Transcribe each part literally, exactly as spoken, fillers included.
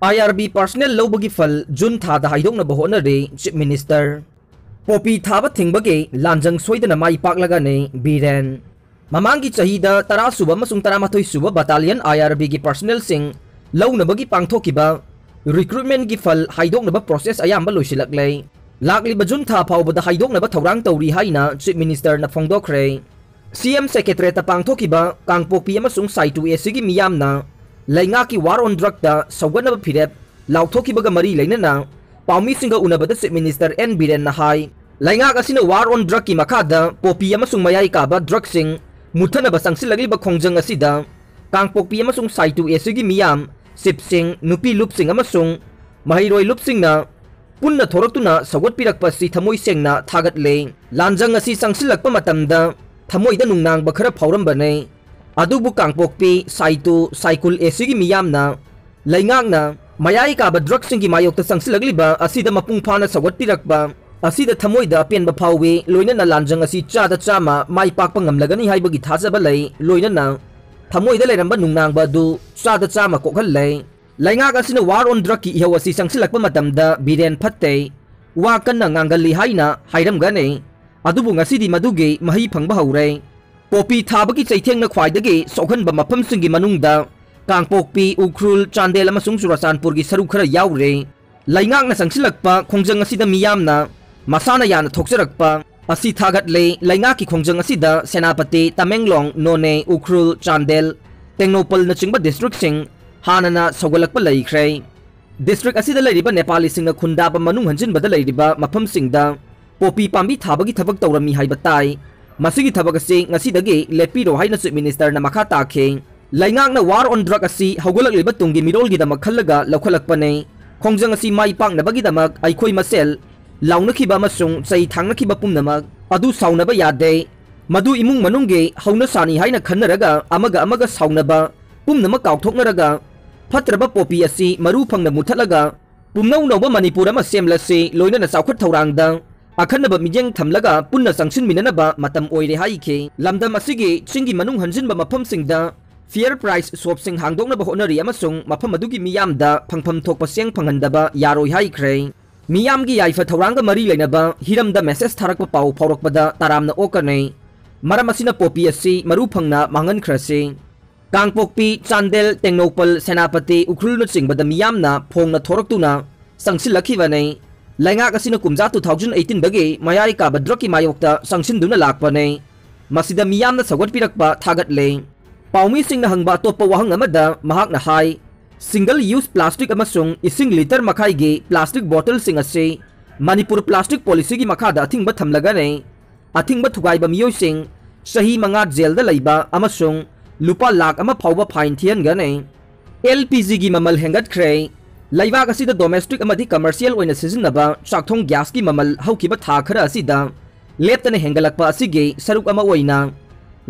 ꯑꯥꯏ R B personnel ꯂꯧꯕꯒꯤ ꯐꯜ June ꯊꯥꯗ ꯍꯥꯏꯗꯣꯛꯅꯕ ꯍꯣꯠꯅꯔꯤ Chief Minister꯫ ꯄꯣꯄꯤ ꯊꯥꯕ ꯊꯤꯡꯕꯒꯤ ꯂꯥꯟꯖꯪ ꯁꯣꯏꯗꯅ ꯃꯥꯏ ꯄꯥꯛꯂꯒꯅꯤ ꯕꯤꯔꯦꯟ꯫ ꯃꯃꯥꯡꯒꯤ ꯆꯍꯤꯗ ꯇꯔꯥ ꯁꯨꯕ ꯑꯃꯁꯨꯡ ꯇꯔꯥꯃꯥꯊꯣꯏ ꯁꯨꯕ battalion ꯑꯥꯏ ꯑꯥꯔ ꯕꯤꯒꯤ personnelꯁꯤꯡ ꯂꯧꯅꯕꯒꯤ ꯄꯥꯡꯊꯣꯛꯈꯤꯕ recruitmentꯀꯤ ꯐꯜ ꯍꯥꯏꯗꯣꯛꯅꯕ process ꯑꯌꯥꯝꯕ ꯂꯣꯏꯁꯤꯜꯂꯛꯂꯦ꯫ ꯂꯥꯛꯂꯤꯕ ꯖꯨꯟ ꯊꯥ ꯐꯥꯎꯕꯗ ꯍꯥꯏꯗꯣꯛꯅꯕ ꯊꯧꯔꯥꯡ ꯇꯧꯔꯤ ꯍꯥꯏꯅ Chief Ministerꯅ ꯐꯣꯡꯗꯣꯛꯈ꯭ꯔꯦ꯫ ꯁꯤ ꯑꯦꯝ Secretariatꯇ ꯄꯥꯡꯊꯣꯛꯈꯤꯕ ꯀꯥꯡꯄꯣꯛꯄꯤ ꯑꯃꯁꯨꯡ ꯁꯥꯏꯇꯨ ꯑꯦꯁꯤꯒꯤ ꯃꯤꯌꯥꯝꯅ ꯂꯩꯉꯥꯛꯀꯤ war on drugꯇ ꯁꯧꯒꯠꯅꯕ ꯐꯤꯔꯦꯞ ꯂꯥꯎꯊꯣꯛꯈꯤꯕꯒ ꯃꯔꯤ ꯂꯩꯅꯅ ꯄꯥꯎꯃꯤꯁꯤꯡꯒ ꯎꯅꯕꯗ Chief Minister ꯑꯦꯟ ꯕꯤꯔꯦꯟꯅ ꯍꯥꯏ, ꯂꯩꯉꯥꯛ ꯑꯁꯤꯅ war on drugꯀꯤ ꯃꯈꯥꯗ ꯄꯣꯄꯤ ꯑꯃꯁꯨꯡ ꯃꯌꯥꯏ ꯀꯥꯕ drugꯁꯤꯡ ꯃꯨꯠꯊꯅꯕ ꯆꯪꯁꯤꯜꯂꯛꯂꯤꯕ ꯈꯣꯡꯖꯪ ꯑꯁꯤꯗ ꯀꯥꯡꯄꯣꯛꯄꯤ ꯑꯃꯁꯨꯡ ꯁꯥꯏꯇꯨ ꯑꯦꯁꯤꯒꯤ ꯃꯤꯌꯥꯝ, chiefꯁꯤꯡ, ꯅꯨꯄꯤ ꯂꯨꯞꯁꯤꯡ ꯑꯃꯁꯨꯡ ꯃꯍꯩꯔꯣꯏ ꯂꯨꯞꯁꯤꯡꯅ ꯄꯨꯟꯅ ꯊꯣꯔꯛꯇꯨꯅ ꯁꯧꯒꯠꯄꯤꯔꯛꯄ ꯑꯁꯤ ꯊꯃꯣꯏ ꯁꯦꯡꯅ ꯊꯥꯒꯠꯂꯦ꯫ ꯂꯥꯟꯖꯪ ꯑꯁꯤ ꯆꯪꯁꯤꯜꯂꯛꯄ ꯃꯇꯝꯗ ꯊꯃꯣꯏꯗ ꯅꯨꯡꯅꯥꯡꯕ ꯈꯔ ꯐꯥꯎꯔꯝꯕꯅꯤ꯫ ꯑꯗꯨꯕꯨ ꯀꯥꯡꯄꯣꯛꯄꯤ, ꯁꯥꯏꯇꯨ, ꯁꯥꯏꯀꯨꯜ ꯑꯦꯁꯤꯒꯤ ꯃꯤꯌꯥꯝꯅ ꯂꯩꯉꯥꯛꯅ ꯃꯌꯥꯏ ꯀꯥꯕ drugꯁꯤꯡꯒꯤ ꯃꯥꯌꯣꯛꯇ ꯆꯪꯁꯤꯜꯂꯛꯂꯤꯕ ꯑꯁꯤꯗ ꯃꯄꯨꯡ ꯐꯥꯅ ꯁꯧꯒꯠꯄꯤꯔꯛꯄ ꯑꯁꯤꯗ ꯊꯃꯣꯏꯗ ꯑꯄꯦꯟꯕ ꯐꯥꯎꯏ, ꯂꯣꯏꯅꯅ ꯂꯥꯟꯖꯪ ꯑꯁꯤ ꯆꯥꯗ ꯆꯥꯝꯃ ꯃꯥꯏ ꯄꯥꯛꯄ ꯉꯝꯂꯒꯅꯤ ꯍꯥꯏꯕꯒꯤ ꯊꯥꯖꯕ ꯂꯩ, ꯂꯣꯏꯅꯅ ꯊꯃꯣꯏꯗ ꯂꯩꯔꯝꯕ ꯅꯨꯡꯅꯥꯡꯕ ꯑꯗꯨ ꯆꯥꯗ ꯆꯥꯝꯃ ꯀꯣꯛꯍꯜꯂꯦ꯫ ꯂꯩꯉꯥꯛ ꯑꯁꯤꯅ war on drugꯀꯤ ꯏꯍꯧ ꯑꯁꯤ ꯆꯪꯁꯤꯜꯂꯛꯄ ꯃꯇꯝꯗ ꯕꯤꯔꯦꯟ ꯐꯠꯇꯦ, ꯋꯥ ꯀꯟꯅ ꯉꯥꯡꯒꯜꯂꯤ ꯍꯥꯏꯅ ꯍꯥꯏꯔꯝꯒꯅꯤ꯫ ꯑꯗꯨꯕꯨ ꯉꯁꯤꯗꯤ ꯃꯗꯨꯒꯤ ꯃꯍꯩ ꯐꯪꯕ ꯍꯧꯔꯦ꯫ ꯄꯣꯄꯤ ꯊꯥꯕꯒꯤ ꯆꯩꯊꯦꯡꯅ ꯈ꯭ꯋꯥꯏꯗꯒꯤ ꯁꯣꯛꯍꯟꯕ ꯃꯐꯝꯁꯤꯡꯒꯤ ꯃꯅꯨꯡꯗ ꯀꯥꯡꯄꯣꯛꯄꯤ, ꯎꯈ꯭ꯔꯨꯜ, ꯆꯥꯟꯗꯦꯜ ꯑꯃꯁꯨꯡ ꯆꯨꯔꯆꯥꯟꯄꯨꯔꯒꯤ ꯁꯔꯨꯛ ꯈꯔ ꯌꯥꯎꯔꯦ꯫ ꯂꯩꯉꯥꯛꯅ ꯆꯪꯁꯤꯜꯂꯛꯄ ꯈꯣꯡꯖꯪ ꯑꯁꯤꯗ ꯃꯤꯌꯥꯝꯅ ꯃꯁꯥꯅ ꯌꯥꯅ ꯊꯣꯛꯆꯔꯛꯄ ꯑꯁꯤ ꯊꯥꯒꯠꯂꯦ꯫ ꯂꯩꯉꯥꯛꯀꯤ ꯈꯣꯡꯖꯪ ꯑꯁꯤꯗ ꯁꯦꯅꯥꯄꯇꯤ, ꯇꯃꯦꯡꯂꯣꯡ, ꯅꯣꯅꯦ, ꯎꯈ꯭ꯔꯨꯜ, ꯆꯥꯟꯗꯦꯜ, ꯇꯦꯡꯅꯧꯄꯜꯅꯆꯤꯡꯕ districtꯁꯤꯡ ꯍꯥꯟꯅꯅ ꯁꯧꯒꯠꯂꯛꯄ ꯂꯩꯈ꯭ꯔꯦ꯫ District ꯑꯁꯤꯗ ꯂꯩꯔꯤꯕ ꯅꯦꯄꯥꯂꯤꯁꯤꯡꯅ ꯈꯨꯟꯗꯥꯕ ꯃꯅꯨꯡ ꯍꯟꯖꯤꯟꯕꯗ ꯂꯩꯔꯤꯕ ꯃꯐꯝꯁꯤꯡꯗ ꯄꯣꯄꯤ ꯄꯥꯝꯕꯤ ꯊꯥꯕꯒꯤ ꯊꯕꯛ ꯇꯧꯔꯝꯃꯤ ꯍꯥꯏꯕ ꯇꯥꯏ꯫ ꯃꯁꯤꯒꯤ ꯊꯕꯛ ꯑꯁꯤ ꯉꯁꯤꯗꯒꯤ ꯂꯦꯞꯄꯤꯔꯣ ꯍꯥꯏꯅ Chief Ministerꯅ ꯃꯈꯥ ꯇꯥꯈꯤ꯫ ꯂꯩꯉꯥꯛꯅ war on drug ꯑꯁꯤ ꯍꯧꯒꯠꯂꯛꯂꯤꯕ ꯇꯨꯡꯒꯤ ꯃꯤꯔꯣꯜꯒꯤꯗꯃꯛ ꯈꯜꯂꯒ ꯂꯧꯈꯠꯂꯛꯄꯅꯤ꯫ ꯈꯣꯡꯖꯪ ꯑꯁꯤ ꯃꯥꯏ ꯄꯥꯛꯅꯕꯒꯤꯗꯃꯛ ꯑꯩꯈꯣꯏ ꯃꯁꯦꯜ ꯂꯥꯎꯅꯈꯤꯕ ꯑꯃꯁꯨꯡ ꯆꯩ ꯊꯥꯡꯅꯈꯤꯕ ꯄꯨꯝꯅꯃꯛ ꯑꯗꯨ ꯁꯥꯎꯅꯕ ꯌꯥꯗꯦ꯫ ꯃꯗꯨ ꯏꯃꯨꯡ ꯃꯅꯨꯡꯒꯤ ꯍꯧꯅꯁꯥꯅꯤ ꯍꯥꯏꯅ ꯈꯟꯅꯔꯒ ꯑꯃꯒ ꯑꯃꯒ ꯁꯥꯎꯅꯕ ꯄꯨꯝꯅꯃꯛ ꯀꯥꯎꯊꯣꯛꯅꯔꯒ ꯐꯠꯇ꯭ꯔꯕ ꯄꯣꯄꯤ ꯑꯁꯤ ꯃꯔꯨ ꯐꯪꯅ ꯃꯨꯠꯊꯠꯂꯒ ꯄꯨꯝꯅꯧ ꯅꯧꯕ ꯃꯅꯤꯄꯨꯔ ꯑꯃ ꯁꯦꯝꯂꯁꯤ, ꯂꯣꯏꯅꯅ ꯆꯥꯎꯈꯠ ꯊꯧꯔꯥꯡꯗ ꯑꯈꯟꯅꯕ ꯃꯤꯠꯌꯦꯡ ꯊꯝꯂꯒ ꯄꯨꯟꯅ ꯆꯪꯁꯤꯟꯃꯤꯟꯅꯅꯕ ꯃꯇꯝ ꯑꯣꯏꯔꯦ ꯍꯥꯏꯈꯤ꯫ ꯂꯝꯗꯝ ꯑꯁꯤꯒꯤ ꯆꯤꯡꯒꯤ ꯃꯅꯨꯡ ꯍꯟꯖꯤꯟꯕ ꯃꯐꯝꯁꯤꯡꯗ Fair Price shopꯁꯤꯡ ꯍꯥꯡꯗꯣꯛꯅꯕ ꯍꯣꯠꯅꯔꯤ ꯑꯃꯁꯨꯡ ꯃꯐꯝ ꯑꯗꯨꯒꯤ ꯃꯤꯌꯥꯝꯗ ꯐꯪꯐꯝ ꯊꯣꯛꯄ ꯆꯦꯡ ꯐꯪꯍꯟꯗꯕ ꯌꯥꯔꯣꯏ ꯍꯥꯏꯈ꯭ꯔꯦ꯫ ꯃꯤꯌꯥꯝꯒꯤ ꯌꯥꯏꯐ ꯊꯧꯔꯥꯡꯒ ꯃꯔꯤ ꯂꯩꯅꯕ ꯍꯤꯔꯝꯗ message ꯊꯥꯔꯛꯄ ꯄꯥꯎ ꯐꯥꯎꯔꯛꯄꯗ ꯇꯔꯥꯝꯅ ꯑꯣꯛꯀꯅꯤ꯫ ꯃꯔꯝ ꯑꯁꯤꯅ ꯄꯣꯄꯤ ꯑꯁꯤ ꯃꯔꯨ ꯐꯪꯅ ꯃꯥꯡꯍꯟꯈ꯭ꯔꯁꯤ꯫ ꯀꯥꯡꯄꯣꯛꯄꯤ, ꯆꯥꯟꯗꯦꯜ, ꯇꯦꯡꯅꯧꯄꯜ, ꯁꯦꯅꯥꯄꯇꯤ, ꯎꯈ꯭ꯔꯨꯜꯅꯆꯤꯡꯕꯗ ꯃꯤꯌꯥꯝꯅ ꯐꯣꯡꯅ ꯊꯣꯔꯛꯇꯨꯅ ꯆꯪꯁꯤꯜꯂꯛꯈꯤꯕꯅꯤ꯫ ꯂꯩꯉꯥꯛ ꯑꯁꯤꯅ ꯀꯨꯝꯖꯥ two thousand eighteenꯗꯒꯤ ꯃꯌꯥꯏ ꯀꯥꯕ drugꯀꯤ ꯃꯥꯌꯣꯛꯇ ꯆꯪꯁꯤꯟꯗꯨꯅ ꯂꯥꯛꯄꯅꯤ꯫ ꯃꯁꯤꯗ ꯃꯤꯌꯥꯝꯅ ꯁꯧꯒꯠꯄꯤꯔꯛꯄ ꯊꯥꯒꯠꯂꯦ꯫ ꯄꯥꯎꯃꯤꯁꯤꯡꯅ ꯍꯪꯕ ꯑꯇꯣꯞꯄ ꯋꯥꯍꯪ ꯑꯃꯗ ꯃꯍꯥꯛꯅ ꯍꯥꯏ, single use plastic ꯑꯃꯁꯨꯡ ꯏꯁꯤꯡ litre ꯃꯈꯥꯏꯒꯤ plastic bottleꯁꯤꯡ ꯑꯁꯤ ꯃꯅꯤꯄꯨꯔ plastic policyꯒꯤ ꯃꯈꯥꯗ ꯑꯊꯤꯡꯕ ꯊꯝꯂꯒꯅꯤ꯫ ꯑꯊꯤꯡꯕ ꯊꯨꯒꯥꯏꯕ ꯃꯤꯑꯣꯏꯁꯤꯡ ꯆꯍꯤ ꯃꯉꯥ jailꯗ ꯂꯩꯕ ꯑꯃꯁꯨꯡ ꯂꯨꯄꯥ ꯂꯥꯈ ꯑꯃ ꯐꯥꯎꯕ fine ꯊꯤꯍꯟꯒꯅꯤ꯫ LPGꯒꯤ ꯃꯃꯜ ꯍꯦꯟꯒꯠꯈ꯭ꯔꯦ꯫ ꯂꯩꯕꯥꯛ ꯑꯁꯤꯗ domestic ꯑꯃꯗꯤ commercial ꯑꯣꯏꯅ ꯁꯤꯖꯤꯟꯅꯕ ꯆꯥꯛꯊꯣꯡ gasꯀꯤ ꯃꯃꯜ ꯍꯧꯈꯤꯕ ꯊꯥ ꯈꯔ ꯑꯁꯤꯗ ꯂꯦꯞꯇꯅ ꯍꯦꯟꯒꯠꯂꯛꯄ ꯑꯁꯤꯒꯤ ꯁꯔꯨꯛ ꯑꯃ ꯑꯣꯏꯅ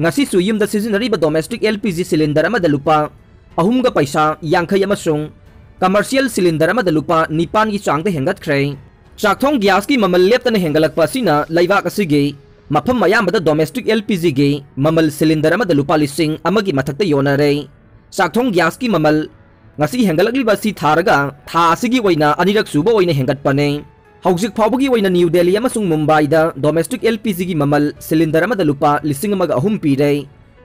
ꯉꯁꯤꯁꯨ ꯌꯨꯝꯗ ꯁꯤꯖꯤꯟꯅꯔꯤꯕ domestic LPG cylinder ꯑꯃꯗ ꯂꯨꯄꯥ ꯑꯍꯨꯝꯒ ꯄꯩꯁꯥ ꯌꯥꯡꯈꯩ ꯑꯃꯁꯨꯡ commercial cylinder ꯑꯃꯗ ꯂꯨꯄꯥ ꯅꯤꯄꯥꯟꯒꯤ ꯆꯥꯡꯗ ꯍꯦꯟꯒꯠꯈ꯭ꯔꯦ꯫ ꯆꯥꯛꯊꯣꯡ gasꯀꯤ ꯃꯃꯜ ꯂꯦꯞꯇꯅ ꯍꯦꯟꯒꯠꯂꯛꯄ ꯑꯁꯤꯅ ꯂꯩꯕꯥꯛ ꯑꯁꯤꯒꯤ ꯃꯐꯝ ꯑꯌꯥꯝꯕꯗ domestic LPGꯒꯤ ꯃꯃꯜ cylinder ꯑꯃꯗ ꯂꯨꯄꯥ ꯂꯤꯁꯤꯡ ꯑꯃꯒꯤ ꯃꯊꯛꯇ ꯌꯣꯟꯅꯔꯦ꯫ ꯆꯥꯛꯊꯣꯡ gasꯀꯤ ꯃꯃꯜ ꯉꯁꯤ ꯍꯦꯟꯒꯠꯂꯛꯂꯤꯕ ꯑꯁꯤ ꯊꯥꯔꯒ ꯊꯥ ꯑꯁꯤꯒꯤ ꯑꯣꯏꯅ ꯑꯅꯤꯔꯛ ꯁꯨꯕ ꯑꯣꯏꯅ ꯍꯦꯟꯒꯠꯄꯅꯦ꯫ ꯍꯧꯖꯤꯛ ꯐꯥꯎꯕꯒꯤ ꯑꯣꯏꯅ ꯅ꯭ꯌꯨ ꯗꯦꯜꯂꯤ ꯑꯃꯁꯨꯡ ꯃꯨꯝꯕꯥꯏꯗ domestic LPGꯒꯤ ꯃꯃꯜ cylinder ꯑꯃꯗ ꯂꯨꯄꯥ ꯂꯤꯁꯤꯡ ꯑꯃꯒ ꯑꯍꯨꯝ ꯄꯤꯔꯦ꯫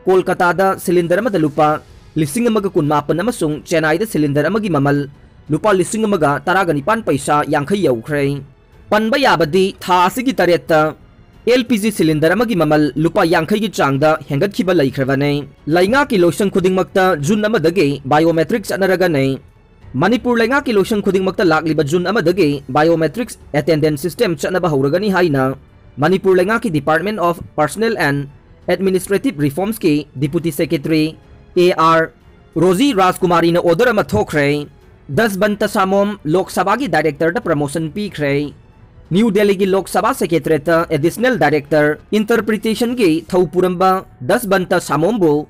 ꯀꯣꯜꯀꯇꯥꯗ cylinder ꯑꯃꯗ ꯂꯨꯄꯥ ꯂꯤꯁꯤꯡ ꯑꯃꯒ ꯀꯨꯟꯃꯥꯄꯟ ꯑꯃꯁꯨꯡ ꯆꯦꯟꯅꯥꯏꯗ cylinder ꯑꯃꯒꯤ ꯃꯃꯜ ꯂꯨꯄꯥ ꯂꯤꯁꯤꯡ ꯑꯃꯒ ꯇꯔꯥꯒ ꯅꯤꯄꯥꯟ ꯄꯩꯁꯥ ꯌꯥꯡꯈꯩ ꯌꯧꯈ꯭ꯔꯦ꯫ ꯄꯟꯕ ꯌꯥꯕꯗꯤ ꯊꯥ ꯑꯁꯤꯒꯤ ꯇꯔꯦꯠꯇ LPG cylinder ꯑꯃꯒꯤ ꯃꯃꯜ ꯂꯨꯄꯥ ꯌꯥꯡꯈꯩꯒꯤ ꯆꯥꯡꯗ ꯍꯦꯟꯒꯠꯈꯤꯕ ꯂꯩꯈ꯭ꯔꯕꯅꯦ꯫ ꯂꯩꯉꯥꯛꯀꯤ ꯂꯣꯏꯁꯪ ꯈꯨꯗꯤꯡꯃꯛꯇ June ꯑꯃꯗꯒꯤ biometric ꯆꯠꯅꯔꯒꯅꯤ꯫ ꯃꯅꯤꯄꯨꯔ ꯂꯩꯉꯥꯛꯀꯤ ꯂꯣꯏꯁꯪ ꯈꯨꯗꯤꯡꯃꯛꯇ ꯂꯥꯛꯂꯤꯕ June ꯑꯃꯗꯒꯤ biometrics attendance system ꯆꯠꯅꯕ ꯍꯧꯔꯒꯅꯤ ꯍꯥꯏꯅ ꯃꯅꯤꯄꯨꯔ ꯂꯩꯉꯥꯛꯀꯤ Department of Personnel and Administrative Reformsꯀꯤ Deputy Secretary A R Rosy ꯔꯥꯖꯀꯨꯃꯥꯔꯤꯅ order ꯑꯃ ꯊꯣꯛꯈ꯭ꯔꯦ꯫ ꯗꯁꯕꯟꯇ ꯁꯥꯃꯣꯝ ꯂꯣꯛ ꯁꯚꯥꯒꯤ directorꯗ promotion ꯄꯤꯈ꯭ꯔꯦ꯫ ꯅ꯭ꯌꯨ ꯗꯦꯜꯂꯤꯒꯤ ꯂꯣꯛ ꯁꯚꯥ secretariatꯇ additional director interpretationꯒꯤ ꯊꯧ ꯄꯨꯔꯝꯕ ꯗꯁꯕꯟꯇ ꯁꯥꯃꯣꯝꯕꯨ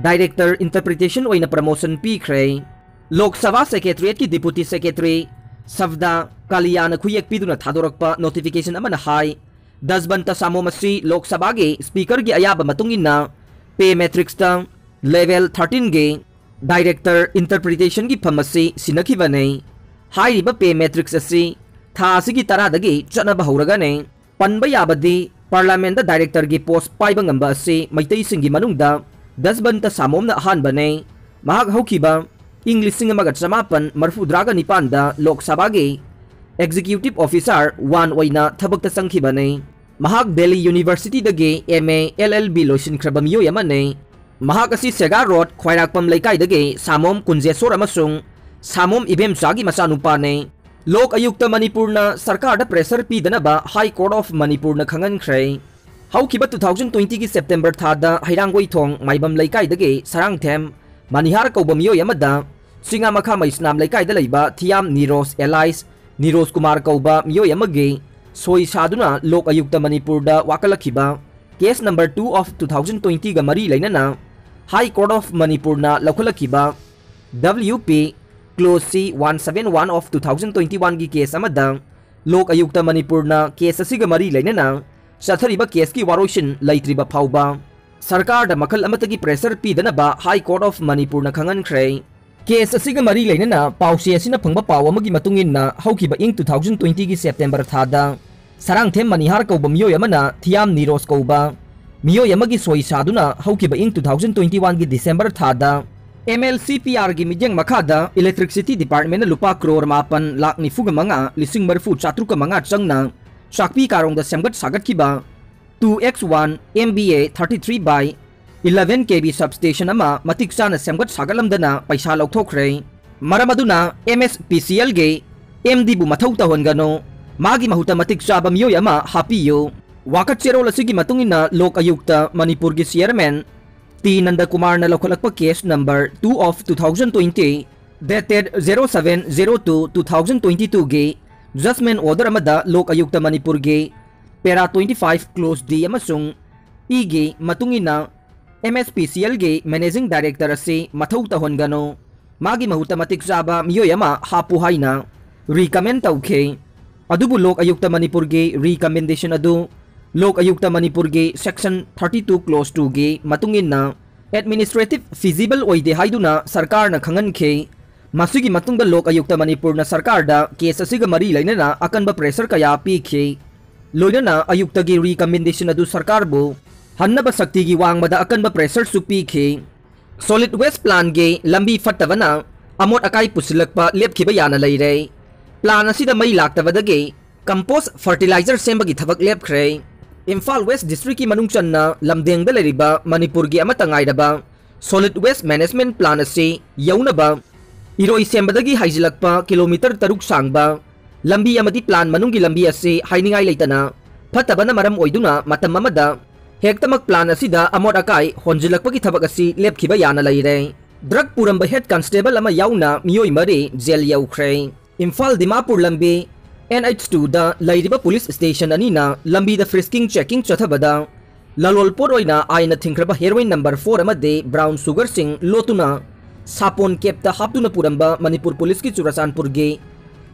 director interpretation ꯑꯣꯏꯅ promotion ꯄꯤꯈ꯭ꯔꯦ꯫ ꯂꯣꯛ ꯁꯚꯥ secretariatꯀꯤ deputy secretary ꯁꯕꯗꯥ ꯀꯥꯂꯤꯌꯥꯅ ꯈꯨꯌꯦꯛ ꯄꯤꯗꯨꯅ ꯊꯥꯗꯣꯔꯛꯄ notification ꯑꯃꯅ ꯍꯥꯏ, ꯗꯁꯕꯟꯇ ꯁꯥꯃꯣꯝ ꯑꯁꯤ ꯂꯣꯛ ꯁꯚꯥꯒꯤ speakerꯒꯤ ꯑꯌꯥꯕ ꯃꯇꯨꯡ ꯏꯟꯅ pay matrixꯇ Level thirteen ꯒꯤ Director Interpretation ꯒꯤ ꯐꯝ ꯑꯁꯤ ꯁꯤꯟꯅꯈꯤꯕꯅꯤ꯫ ꯍꯥꯏꯔꯤꯕ pay matrix ꯑꯁꯤ ꯊꯥ ꯑꯁꯤꯒꯤ ꯇꯔꯥꯗꯒꯤ ꯆꯠꯅꯕ ꯍꯧꯔꯒꯅꯤ꯫ ꯄꯟꯕ ꯌꯥꯕꯗꯤ, Parliament ꯗ Director ꯒꯤ post ꯄꯥꯏꯕ ꯉꯝꯕ ꯑꯁꯤ ꯃꯩꯇꯩꯁꯤꯡꯒꯤ ꯃꯅꯨꯡꯗ ꯗꯁꯕꯟꯇ ꯁꯥꯃꯣꯝꯅ ꯑꯍꯥꯟꯕꯅꯤ꯫ ꯃꯍꯥꯛ ꯍꯧꯈꯤꯕ ꯏꯪ ꯂꯤꯁꯤꯡ ꯑꯃꯒ ꯆꯃꯥꯄꯟ ꯃꯔꯤꯐꯨꯇꯔꯥꯒ ꯅꯤꯄꯥꯟꯗ ꯂꯣꯛ ꯁꯚꯥꯒꯤ Executive Officer one ꯑꯣꯏꯅ ꯊꯕꯛꯇ ꯆꯪꯈꯤꯕꯅꯤ꯫ ꯃꯍꯥꯛ ꯗꯦꯜꯂꯤ University ꯗꯒꯤ M A L L B ꯂꯣꯏꯁꯤꯟꯈ꯭ꯔꯕ ꯃꯤꯑꯣꯏ ꯑꯃꯅꯤ꯫ ꯃꯍꯥꯛ ꯑꯁꯤ ꯁꯦꯒꯥ ꯔꯣꯗ ꯈ꯭ꯋꯥꯏꯔꯥꯛꯄꯝ ꯂꯩꯀꯥꯏꯗꯒꯤ ꯁꯥꯃꯣꯝ ꯀꯨꯟꯖꯦꯁꯣꯔ ꯑꯃꯁꯨꯡ ꯁꯥꯃꯣꯝ ꯏꯕꯦꯝꯆꯥꯒꯤ ꯃꯆꯥꯅꯨꯄꯥꯅꯤ꯫ ꯂꯣꯛ ꯑꯌꯨꯛꯇ ꯃꯅꯤꯄꯨꯔꯅ ꯁꯔꯀꯥꯔꯗ pressure ꯄꯤꯗꯅꯕ High Court of ꯃꯅꯤꯄꯨꯔꯅ ꯈꯪꯍꯟꯈ꯭ꯔꯦ꯫ ꯍꯧꯈꯤꯕ two thousand twenty ꯒꯤ September ꯊꯥꯗ ꯍꯩꯔꯥꯡꯒꯣꯏꯊꯣꯡ ꯃꯥꯏꯕꯝ ꯂꯩꯀꯥꯏꯗꯒꯤ ꯁꯔꯥꯡꯊꯦꯝ ꯃꯅꯤꯍꯥꯔ ꯀꯧꯕ ꯃꯤꯑꯣꯏ ꯑꯃꯗ ꯆꯤꯡꯉꯥꯃꯈꯥ ꯃꯩꯁꯅꯥꯝ ꯂꯩꯀꯥꯏꯗ ꯂꯩꯕ ꯊꯤꯌꯥꯝ ꯅꯤꯔꯣꯖ alias ꯅꯤꯔꯣꯖ ꯀꯨꯃꯥꯔ ꯀꯧꯕ ꯃꯤꯑꯣꯏ ꯑꯃꯒꯤ ꯁꯣꯏ ꯁꯥꯗꯨꯅ ꯂꯣꯛ ꯑꯌꯨꯛꯇ ꯃꯅꯤꯄꯨꯔꯗ ꯋꯥꯀꯠꯂꯛꯈꯤꯕ case number two of two thousand twenty ꯒ ꯃꯔꯤ ꯂꯩꯅꯅ High Court of ꯃꯅꯤꯄꯨꯔꯅ ꯂꯧꯈꯠꯂꯛꯈꯤꯕ W P Clause C one seven one of two thousand twenty one ꯒꯤ case ꯑꯃꯗ ꯂꯣꯛ ꯑꯌꯨꯛꯇ ꯃꯅꯤꯄꯨꯔꯅ case ꯑꯁꯤꯒ ꯃꯔꯤ ꯂꯩꯅꯅ ꯆꯠꯊꯔꯤꯕ case ꯀꯤ ꯋꯥꯔꯣꯏꯁꯤꯟ ꯂꯩꯇ꯭ꯔꯤꯕ ꯐꯥꯎꯕ ꯁꯔꯀꯥꯔꯗ ꯃꯈꯜ ꯑꯃꯠꯇꯒꯤ pressure ꯄꯤꯗꯅꯕ High Court of ꯃꯅꯤꯄꯨꯔꯅ ꯈꯪꯍꯟꯈ꯭ꯔꯦ꯫ Case ꯑꯁꯤꯒ ꯃꯔꯤ ꯂꯩꯅꯅ ꯄꯥꯎꯆꯦ ꯑꯁꯤꯅ ꯐꯪꯕ ꯄꯥꯎ ꯑꯃꯒꯤ ꯃꯇꯨꯡ ꯏꯟꯅ, ꯍꯧꯈꯤꯕ ꯏꯪ two thousand twenty ꯒꯤ September ꯊꯥꯗ ꯁꯔꯥꯡꯊꯦꯝ ꯃꯅꯤꯍꯥꯔ ꯀꯧꯕ ꯃꯤꯑꯣꯏ ꯑꯃꯅ ꯊꯤꯌꯥꯝ ꯅꯤꯔꯣꯖ ꯀꯧꯕ ꯃꯤꯑꯣꯏ ꯑꯃꯒꯤ ꯁꯣꯏ ꯁꯥꯗꯨꯅ ꯍꯧꯈꯤꯕ ꯏꯪ two thousand twenty one ꯒꯤ December ꯊꯥꯗ M L C P R ꯒꯤ ꯃꯤꯠꯌꯦꯡ ꯃꯈꯥꯗ Electricity Department ꯅ ꯂꯨꯄꯥ ꯀ꯭ꯔꯣꯔ ꯃꯥꯄꯟ ꯂꯥꯈ ꯅꯤꯐꯨꯒ ꯃꯉꯥ ꯂꯤꯁꯤꯡ ꯃꯔꯤꯐꯨ ꯆꯥꯇ꯭ꯔꯨꯛꯀ ꯃꯉꯥ ꯆꯪꯅ ꯆꯥꯛꯄꯤ ꯀꯥꯔꯣꯡꯗ ꯁꯦꯝꯒꯠ ꯁꯥꯒꯠꯈꯤꯕ two X one M V A thirty three by eleven K V substation ꯑꯃ ꯃꯇꯤꯛ ꯆꯥꯅ ꯁꯦꯝꯒꯠ ꯁꯥꯒꯠꯂꯝꯗꯅ ꯄꯩꯁꯥ ꯂꯧꯊꯣꯛꯈ꯭ꯔꯦ꯫ ꯃꯔꯝ ꯑꯗꯨꯅ M S P C L ꯒꯤ M D ꯕꯨ ꯃꯊꯧ ꯇꯧꯍꯟꯒꯅꯨ, ꯃꯥꯒꯤ ꯃꯍꯨꯠꯇ ꯃꯇꯤꯛ ꯆꯥꯕ ꯃꯤꯑꯣꯏ ꯑꯃ ꯍꯥꯞꯄꯤꯌꯨ꯫ ꯋꯥꯀꯠ ꯆꯦꯔꯣꯜ ꯑꯁꯤꯒꯤ ꯃꯇꯨꯡ ꯏꯟꯅ ꯂꯣꯛ ꯑꯌꯨꯛꯇ ꯃꯅꯤꯄꯨꯔꯒꯤ Chairman ꯇꯤ ꯅꯟꯗꯀꯨꯃꯥꯔꯅ ꯂꯧꯈꯠꯂꯛꯄ case number two of two thousand twenty, dated zero seven zero two two thousand twenty two ꯒꯤ judgment order ꯑꯃꯗ ꯂꯣꯛ ꯑꯌꯨꯛꯇ ꯃꯅꯤꯄꯨꯔꯒꯤ Para twenty five Clause D ꯑꯃꯁꯨꯡ E ꯒꯤ ꯃꯇꯨꯡ ꯏꯟꯅ M S P C L ꯒꯤ Managing Director ꯑꯁꯤ ꯃꯊꯧ ꯇꯧꯍꯟꯒꯅꯨ, ꯃꯥꯒꯤ ꯃꯍꯨꯠꯇ ꯃꯇꯤꯛ ꯆꯥꯕ ꯃꯤꯑꯣꯏ ꯑꯃ ꯍꯥꯞꯄꯨ ꯍꯥꯏꯅ recommend ꯇꯧꯈꯤ꯫ ꯑꯗꯨꯕꯨ ꯂꯣꯛ ꯑꯌꯨꯛꯇ ꯃꯅꯤꯄꯨꯔꯒꯤ recommendation ꯑꯗꯨ ꯂꯣꯛ ꯑꯌꯨꯛꯇ ꯃꯅꯤꯄꯨꯔꯒꯤ Section thirty two Clause two ꯒꯤ ꯃꯇꯨꯡ ꯏꯟꯅ ꯑꯦꯗꯃꯤꯅꯤꯁꯇ꯭ꯔꯦꯇꯤꯚ ꯐꯤꯖꯤꯕꯜ ꯑꯣꯏꯗꯦ ꯍꯥꯏꯗꯨꯅ ꯁꯔꯀꯥꯔꯅ ꯈꯪꯍꯟꯈꯤ꯫ ꯃꯁꯤꯒꯤ ꯃꯇꯨꯡꯗ ꯂꯣꯛ ꯑꯌꯨꯛꯇ ꯃꯅꯤꯄꯨꯔꯅ ꯁꯔꯀꯥꯔꯗ ꯀꯦꯁ ꯑꯁꯤꯒ ꯃꯔꯤ ꯂꯩꯅꯅ ꯑꯀꯟꯕ ꯄ꯭ꯔꯦꯁꯔ ꯀꯌꯥ ꯄꯤꯈꯤ꯫ ꯂꯣꯏꯅꯅ ꯑꯌꯨꯛꯇꯒꯤ ꯔꯤꯀꯃꯦꯟꯗꯦꯁꯟ ꯑꯗꯨ ꯁꯔꯀꯥꯔꯕꯨ ꯍꯟꯅꯕ ꯁꯛꯇꯤꯒꯤ ꯋꯥꯡꯃꯗ ꯑꯀꯟꯕ ꯄ꯭ꯔꯦꯁꯔꯁꯨ ꯄꯤꯈꯤ꯫ ꯁꯣꯂꯤꯗ ꯋꯦꯁ ꯄ꯭ꯂꯥꯟꯒꯤ ꯂꯝꯕꯤ ꯐꯠꯇꯕꯅ ꯑꯃꯣꯠ ꯑꯀꯥꯏ ꯄꯨꯁꯤꯜꯂꯛꯄ ꯂꯦꯞꯈꯤꯕ ꯌꯥꯅ ꯂꯩꯔꯦ꯫ ꯄ꯭ꯂꯥꯟ ꯑꯁꯤꯗ ꯃꯩ ꯂꯥꯛꯇꯕꯗꯒꯤ ꯀꯝꯄꯣꯁ ꯐꯔꯇꯤꯂꯥꯏꯖꯔ ꯁꯦꯝꯕꯒꯤ ꯊꯕꯛ ꯂꯦꯞꯈ꯭ꯔꯦ꯫ ꯏꯝꯐꯥꯜ ꯋꯦꯁ ꯗꯤꯁꯇ꯭ꯔꯤꯛꯀꯤ ꯃꯅꯨꯡ ꯆꯟꯅ ꯂꯝꯗꯦꯡꯗ ꯂꯩꯔꯤꯕ ꯃꯅꯤꯄꯨꯔꯒꯤ ꯑꯃꯠꯇ ꯉꯥꯏꯔꯕ ꯁꯣꯂꯤꯗ ꯋꯦꯁ ꯃꯦꯅꯦꯖꯃꯦꯟꯠ ꯄ꯭ꯂꯥꯟ ꯑꯁꯤ ꯌꯧꯅꯕ ꯏꯔꯣꯏ ꯁꯦꯝꯕꯗꯒꯤ ꯍꯥꯏꯖꯤꯜꯂꯛꯄ ꯀꯤꯂꯣꯃꯤꯇꯔ ꯇꯔꯨꯛ ꯁꯥꯡꯕ ꯂꯝꯕꯤ ꯑꯃꯗꯤ ꯄ꯭ꯂꯥꯟ ꯃꯅꯨꯡꯒꯤ ꯂꯝꯕꯤ ꯑꯁꯤ ꯍꯥꯏꯅꯤꯡꯉꯥꯏ ꯂꯩꯇꯅ ꯐꯠꯇꯕꯅ ꯃꯔꯝ ꯑꯣꯏꯗꯨꯅ ꯃꯇꯝ ꯑꯃꯗ ꯍꯦꯛꯇꯃꯛ ꯄ꯭ꯂꯥꯟ ꯑꯁꯤꯗ ꯑꯃꯣꯠ ꯑꯀꯥꯏ ꯍꯣꯟꯖꯤꯜꯂꯛꯄꯒꯤ ꯊꯕꯛ ꯑꯁꯤ ꯂꯦꯞꯈꯤꯕ ꯌꯥꯅ ꯂꯩꯔꯦ꯫ ꯗ꯭ꯔꯒ ꯄꯨꯔꯝꯕ ꯍꯦꯗ ꯀꯟꯁꯇꯦꯕꯜ ꯑꯃ ꯌꯥꯎꯅ ꯃꯤꯑꯣꯏ ꯃꯔꯤ ꯖꯦꯜ ꯌꯧꯈ꯭ꯔꯦ꯫ ꯏꯝꯐꯥꯜ ꯗꯤꯃꯥꯄꯨꯔ ꯂꯝꯕꯤ ꯑꯦꯟ ꯑꯩꯆ ꯇꯨꯗ ꯂꯩꯔꯤꯕ ꯄꯨꯂꯤꯁ ꯁ꯭ꯇꯦꯁꯟ ꯑꯅꯤꯅ ꯂꯝꯕꯤꯗ ꯐ꯭ꯔꯤꯁꯀꯤꯡ ꯆꯦꯀꯤꯡ ꯆꯠꯊꯕꯗ ꯂꯂꯣꯜ ꯄꯣꯠ ꯑꯣꯏꯅ ꯑꯥꯏꯟꯅ ꯊꯤꯡꯈ꯭ꯔꯕ ꯍꯦꯔꯣꯏꯟ ꯅꯝꯕꯔ ꯐꯣꯔ ꯑꯃꯗꯤ ꯕ꯭ꯔꯥꯎꯟ ꯁꯨꯒꯔꯁꯤꯡ ꯂꯣꯠꯇꯨꯅ ꯁꯥꯄꯣꯟ ꯀꯦꯞꯇ ꯍꯥꯞꯇꯨꯅ ꯄꯨꯔꯝꯕ ꯃꯅꯤꯄꯨꯔ ꯄꯨꯂꯤꯁꯀꯤ ꯆꯨꯔꯆꯥꯟꯄꯨꯔꯒꯤ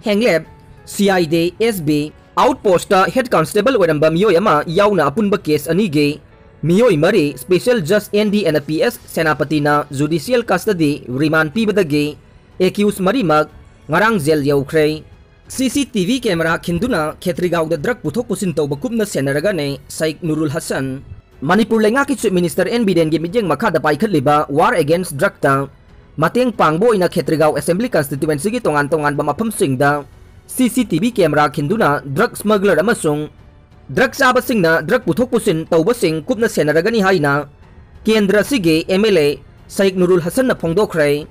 Henglep C I D S B out post head constable ꯑꯣꯏꯔꯝꯕ ꯃꯤꯑꯣꯏ ꯑꯃ ꯌꯥꯎꯅ ꯑꯄꯨꯟꯕ ꯀꯦꯁ ꯑꯅꯤꯒꯤ ꯃꯤꯑꯣꯏ ꯃꯔꯤ ꯁ꯭ꯄꯦꯁꯦꯜ ꯖꯖ N D N P S ꯁꯦꯅꯥꯄꯇꯤꯅ ꯖꯨꯗꯤꯁꯤꯌꯦꯜ ꯀꯁꯇꯗꯤ ꯔꯤꯃꯥꯟ ꯄꯤꯕꯗꯒꯤ ꯑꯦꯀ꯭ꯌꯨꯁ ꯃꯔꯤꯃꯛ ꯉꯔꯥꯡ ꯖꯦꯜ ꯌꯧꯈ꯭ꯔꯦ꯫ C C T V camera ꯈꯤꯟꯗꯨꯅ ꯈꯦꯇ꯭ꯔꯤꯒꯥꯎꯗ ꯗ꯭ꯔꯒ ꯄꯨꯊꯣꯛ ꯄꯨꯁꯤꯟ ꯇꯧꯕ ꯀꯨꯞꯅ ꯁꯦꯟꯅꯔꯒꯅꯦ ꯁꯩꯈ ꯅꯨꯔꯨꯜ ꯍꯁꯟ꯫ ꯃꯅꯤꯄꯨꯔ ꯂꯩꯉꯥꯛꯀꯤ ꯆꯤꯐ ꯃꯤꯅꯤꯁꯇꯔ ꯑꯦꯟ ꯕꯤꯔꯦꯟꯒꯤ ꯃꯤꯠꯌꯦꯡ ꯃꯈꯥꯗ ꯄꯥꯏꯈꯠꯂꯤꯕ ꯋꯥꯔ ꯑꯦꯒꯦꯟꯁ ꯗ꯭ꯔꯒꯇ ꯃꯇꯦꯡ ꯄꯥꯡꯕ ꯑꯣꯏꯅ ꯈꯦꯇ꯭ꯔꯤꯒꯥꯎ ꯑꯦꯁꯦꯝꯕ꯭ꯂꯤ ꯀꯟꯁꯇꯤꯇ꯭ꯋꯦꯟꯁꯤꯒꯤ ꯇꯣꯉꯥꯟ ꯇꯣꯉꯥꯟꯕ ꯃꯐꯝꯁꯤꯡꯗ C C T V camera ꯈꯤꯟꯗꯨꯅ ꯗ꯭ꯔꯒ ꯁ꯭ꯃꯒꯂꯔ ꯑꯃꯁꯨꯡ ꯗ꯭ꯔꯒ ꯆꯥꯕꯁꯤꯡꯅ ꯗ꯭ꯔꯒ ꯄꯨꯊꯣꯛ ꯄꯨꯁꯤꯟ ꯇꯧꯕꯁꯤꯡ ꯀꯨꯞꯅ ꯁꯦꯟꯅꯔꯒꯅꯤ ꯍꯥꯏꯅ ꯀꯦꯟꯗ꯭ꯔ ꯑꯁꯤꯒꯤ ꯑꯦꯝ ꯑꯦꯜ ꯑꯦ ꯁꯩꯈ ꯅꯨꯔꯨꯜ ꯍꯁꯟꯅ ꯐꯣꯡꯗꯣꯛꯈ꯭ꯔꯦ꯫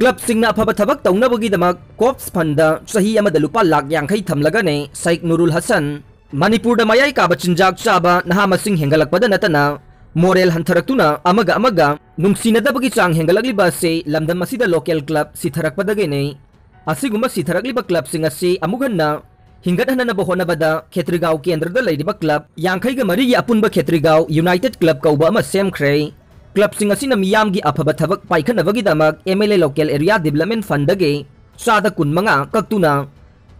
ꯀ꯭ꯂꯕꯁꯤꯡꯅ ꯑꯐꯕ ꯊꯕꯛ ꯇꯧꯅꯕꯒꯤꯗꯃꯛ ꯀꯣꯞꯁ ꯐꯟꯗ ꯆꯍꯤ ꯑꯃꯗ ꯂꯨꯄꯥ ꯂꯥꯈ ꯌꯥꯡꯈꯩ ꯊꯝꯂꯒꯅꯤ ꯁꯩꯈ ꯅꯨꯔꯨꯜ ꯍꯁꯟ꯫ ꯃꯅꯤꯄꯨꯔꯗ ꯃꯌꯥꯏ ꯀꯥꯕ ꯆꯤꯟꯖꯥꯛ ꯆꯥꯕ ꯅꯍꯥ ꯃꯁꯤꯡ ꯍꯦꯟꯒꯠꯂꯛꯄꯗ ꯅꯠꯇꯅ ꯃꯣꯔꯦꯜ ꯍꯟꯊꯔꯛꯇꯨꯅ ꯑꯃꯒ ꯑꯃꯒ ꯅꯨꯡꯁꯤꯅꯗꯕꯒꯤ ꯆꯥꯡ ꯍꯦꯟꯒꯠꯂꯛꯂꯤꯕ ꯑꯁꯤ ꯂꯝꯗꯝ ꯑꯁꯤꯗ ꯂꯣꯀꯦꯜ ꯀ꯭ꯂꯕ ꯁꯤꯊꯔꯛꯄꯗꯒꯤꯅꯤ꯫ ꯑꯁꯤꯒꯨꯝꯕ ꯁꯤꯊꯔꯛꯂꯤꯕ ꯀ꯭ꯂꯕꯁꯤꯡ ꯑꯁꯤ ꯑꯃꯨꯛ ꯍꯟꯅ ꯍꯤꯡꯒꯠꯍꯟꯅꯅꯕ ꯍꯣꯠꯅꯕꯗ ꯈꯦꯇ꯭ꯔꯤꯒꯥꯎ ꯀꯦꯟꯗ꯭ꯔꯗ ꯂꯩꯔꯤꯕ ꯀ꯭ꯂꯕ ꯌꯥꯡꯈꯩꯒ ꯃꯔꯤꯒꯤ ꯑꯄꯨꯟꯕ ꯈꯦꯇ꯭ꯔꯤꯒꯥꯎ ꯌꯨꯅꯥꯏꯇꯦꯗ ꯀ꯭ꯂꯕ ꯀꯧꯕ ꯑꯃ ꯁꯦꯝꯈ꯭ꯔꯦ꯫ ꯀ꯭ꯂꯕꯁꯤꯡ ꯑꯁꯤꯅ ꯃꯤꯌꯥꯝꯒꯤ ꯑꯐꯕ ꯊꯕꯛ ꯄꯥꯏꯈꯠꯅꯕꯒꯤꯗꯃꯛ M L A local area development ꯐꯟꯗꯒꯤ ꯆꯥꯗ ꯀꯨꯟꯃꯉꯥ ꯀꯛꯇꯨꯅ